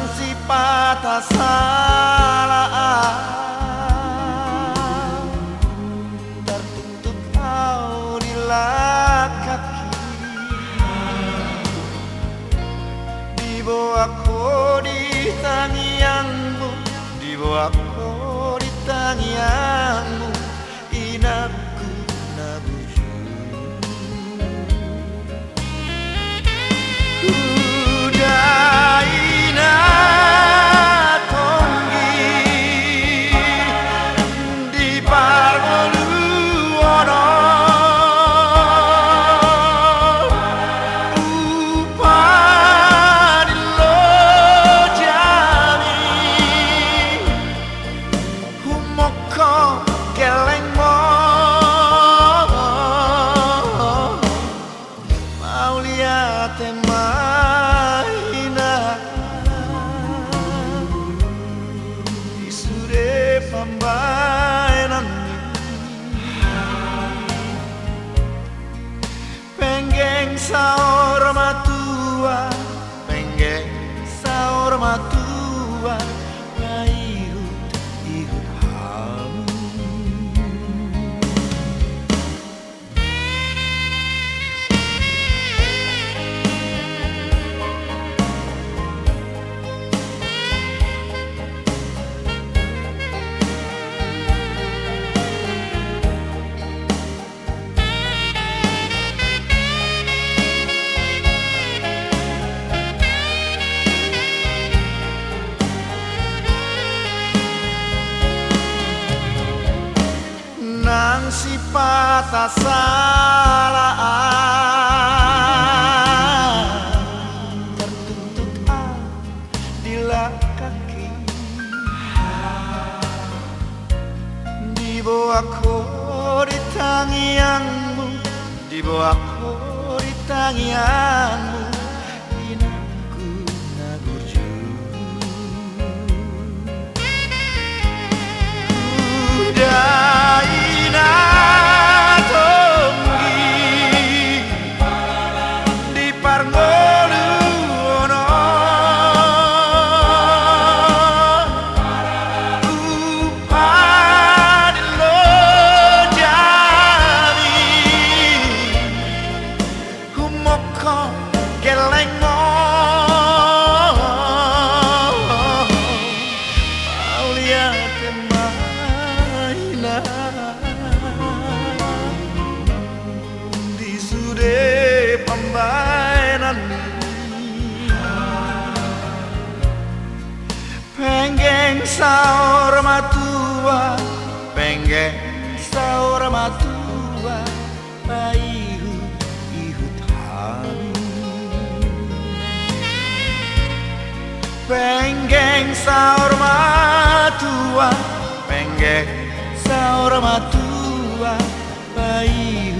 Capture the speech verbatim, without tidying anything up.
Sipata sala au, tartutup au di langkangki. Diboan ho di tangiangmu, diboan ho di tangiangmu, inangku na burju. Huda ina tonggi di parngoluon on, upa di lojami, humongkop gellengmon. Mauliate ma, inang, di sude pambahenanmi. Penggeng saur matua, penggeng saur matua, paihut-ihut hamu. Nang sipata sala au, tartutup au di langkangki. Diboan ho di tangiangmu, diboan ho di tangiangmu, inangku na burju. Huda ina tonggi di parngoluon on, upa di lojami, humongkop gellengmon. Mauliate ma, inang, di sude pambahenanmi. Penggeng saur matua, penggeng saur matua, paihut-ihut hamu. Penggeng saur matua, penggeng saur matua, paihut